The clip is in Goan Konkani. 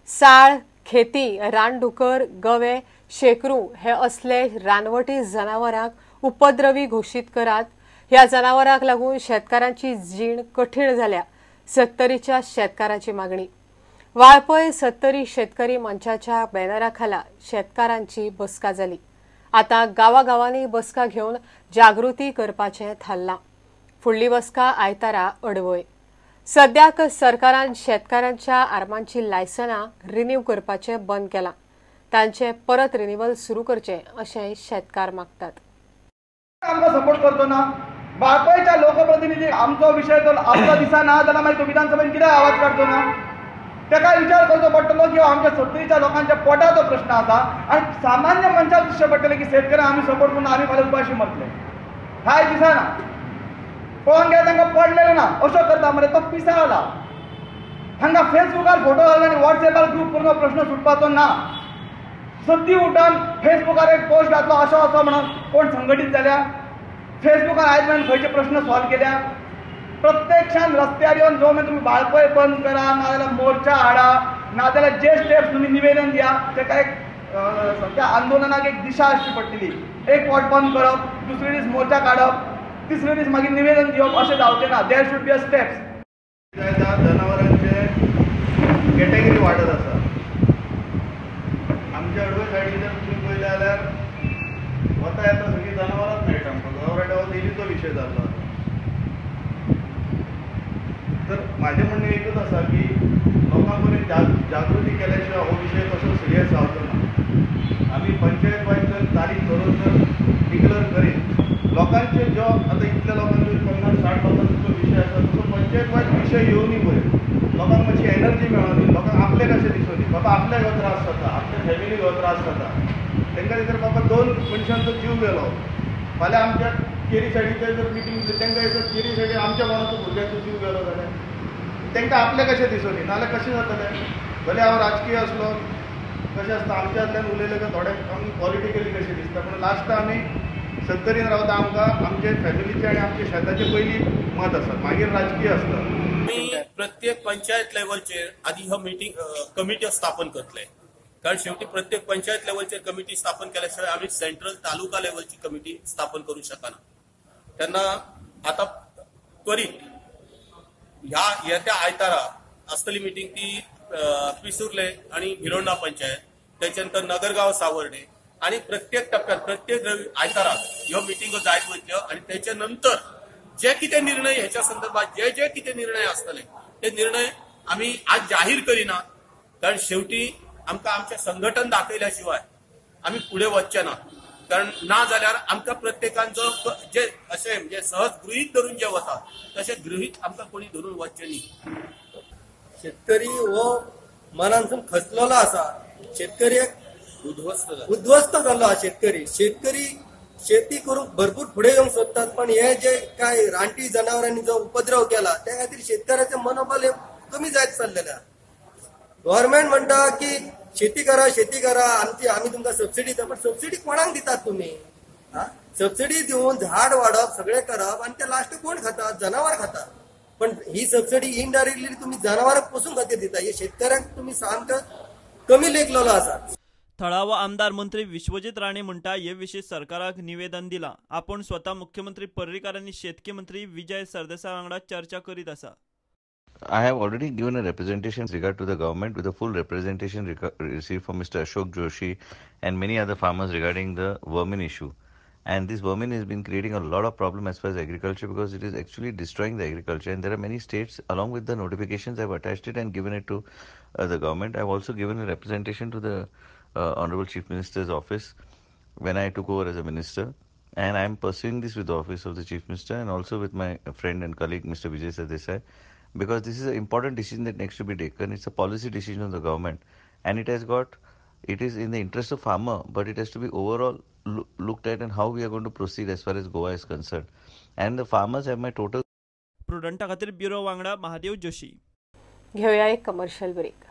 साळ, खेती, रानडुकर, गवे, शेकरू हे असले रानवटी जनावरांक उपद्रवी घोशीत करात। ह्या जनावरांक लागून शेतकारांची जीण कठीण जाल्या। सत्तरीच्या शेतकारांची मागणी। वाळपय सत्तरी शेतकरी मंचाच्या बॅनराखाला शेतकारांची बसका जाली। आता गावागावांनी बसका घेवन जागृती करपाचें थारलां। फुडली बसका आयतारा अडवय। सद्याक सरकारान शेतकारांच्या आर्मांची लायसनां रिन्यू करपाचें बंद केलां। तांचे परत रिन्यूअल सुरू करचें अशें शेतकार मागतात। आमकां सपोर्ट करचो ना वाळपयच्या लोकप्रतिनिधी आमचो विशय जर आमकां दिसना जाल्यार मागीर तो विधानसभेन कित्याक आवाज काडचो ना? ताका विचार करचो पडटलो की आमच्या सत्तरीच्या लोकांच्या पोटाचो प्रश्न आसा आनी सामान्य मनशाक दिसचें पडटलें की शेतकऱ्यांक आमी सपोर्ट करून आमी फाल्यां उपाशी मरतले। कांय दिसना, पळोवन गेल्यार तांकां पडलेलें ना। अशो करता मरे तो पिसावला। हांगा फेसबुकार फोटो घालून आनी वॉट्सएपार ग्रूप करून प्रश्न सुटपाचो ना। सद्दी उठून फेसबुकार एक पोस्ट घातलो असो असो म्हणून कोण संघटीत जाल्या? फेसबुकार आयज मेरेन खंयचे प्रश्न सॉल्व केल्या? प्रत्यक्षान रस्त्यार येवन जो मेरेन तुमी वाळपय बंद करा, नाजाल्यार मोर्चा हाडा, नाजाल्यार जे स्टेप्स तुमी निवेदन दिया, ताका एक त्या आंदोलनाक एक दिशा आसची पडटली। एक फावट बंद करप, दुसरे दीस मोर्चा काडप, तिसरे दीस मागीर निवेदन दिवप, अशें जावचें ना। There should be a steps. जनावरांचे कॅटेगरी वाडत आसा। आमच्या अडवय सायडीन जर तुमी पळयलें जाल्यार वता येता सगळीं जनावरांच मेळटा आमकां। गवराडे हो डेलीचो विशय जाल्लो आसा। तर म्हाजें म्हणणें एकूच आसा की लोकां कडेन जागृती केल्या शिवाय हो विशय तसो सिरियस जावचो ना। आमी पंचायत वायज जर तारीख धरून जर डिक्लेअर करीत लोकांचे जो आतां इतल्या लोकांचो 50-60 लोकांचो जो विशय आसा तसो पंचायत वायज विशय येवनी पळय लोकांक मातशी एनर्जी मेळोनी, लोकांक आपले कशें दिसोनी, बाबा आपल्याक हो त्रास जाता, आपल्या फॅमिलीक हो त्रास जाता, तांकां जर बाबा 2 मनशांचो जीव गेलो फाल्यां आमच्या केरी सायडीचे जर मिटींग दिली तांकां जर केरी सायडीन आमच्या कोणाचो भुरग्यांचो जीव गेलो जाल्यार तांकां आपलें कशें दिसोनी, नाजाल्यार कशें जातलें? भले हांव राजकीय आसलो कशें आसता आमच्यांतल्यान उलयलें काय थोडे आमी पॉलिटिकली कशें दिसता, पूण लास्ट आमी सत्तरीन रावता। आमकां आमचे फॅमिलीचे आनी आमच्या शेताचे पयलीं मत आसा, मागीर राजकीय आसता। आमी प्रत्येक पंचायत लेवलचेर आदी ह्यो मिटींग कमिट्यो स्थापन करतले, कारण शेवटी प्रत्येक पंचायत लेवलचेर कमिटी स्थापन केल्या शिवाय आमी सेंट्रल तालुका लेवलची कमिटी स्थापन करूंक शकना। तेन्ना आतां त्वरीत ह्या येत्या आयतारा आसतली मिटींग ती पिसुर्ले आनी भिरोंडा पंचायत, त्याच्या नंतर नगरगांव सावर्डे आणि प्रत्येक टप्प्यात प्रत्येक आयतारा ह्यो मिटिंगो जायत वयतल्यो आनी त्याच्या नंतर जे कितें निर्णय ह्याच्या संदर्भात जे जे कितें निर्णय आसतले ते निर्णय आमी आज जाहीर करिना, कारण शेवटी आमकां आमचें संघटन दाखयल्या शिवाय आमी फुडें वचचे ना। कारण ना जाल्यार आमकां प्रत्येकान जो जे अशें म्हणजे सहज गृहीत धरून जे वता तशें गृहीत आमकां कोणी धरून वचचें न्ही। शेतकरी हो मनानसून खचलेलो आसा, शेतकरी उद्ध्वस्त जाल्लो आसा। शेतकरी शेतकरी शेती करूंक भरपूर फुडें येवंक सोदतात, पण हे जे काय रानटी जनावरांनी जो उपद्रव केला त्या खातीर शेतकऱ्याचें मनोबल हे कमी जायत चल्लेलें आसा। गव्हर्मेंट म्हणटा की शेती करा शेती करा, आमची आमी तुमकां सबसिडी दिता, पण सबसिडी कोणाक दितात तुमी? सबसिडी दिवन झाड वाडप सगळें करप आनी ते लास्ट कोण खाता? जनावर खाता। पण ही सबसिडी इनडायरेक्टली तुमी जनावरांक पोसूंक खातीर दिता, हे शेतकऱ्यांक तुमी सामकें कमी लेखलेलो आसा। थळावो आमदार मंत्री विश्वजीत राणे म्हणटा हे विशीं सरकाराक निवेदन दिलां। आपूण स्वता मुख्यमंत्री पर्रीकार आनी शेतकी मंत्री विजय सरदेसाय वांगडा चर्चा करीत आसा। I have already given a representation with regard to the government with a full representation received from Mr. Ashok Joshi and many other farmers regarding the vermin issue. And this vermin has been creating a lot of problem as far as agriculture, because it is actually destroying the agriculture. And there are many states, along with the notifications, I have attached it and given it to the government. I have also given a representation to the Honorable Chief Minister's office when I took over as a minister. And I am pursuing this with the office of the Chief Minister and also with my friend and colleague Mr. Vijay Sardesai, because this is an important decision that needs to be taken. It's a policy decision of the government, and it is in the interest of farmer, but it has to be overall looked at and how we are going to proceed as far as Goa is concerned. And the farmers have my total. प्रुडंटा खातीर ब्युरो वांगडा महादेव जोशी. घेऊया एक कमर्शियल ब्रेक.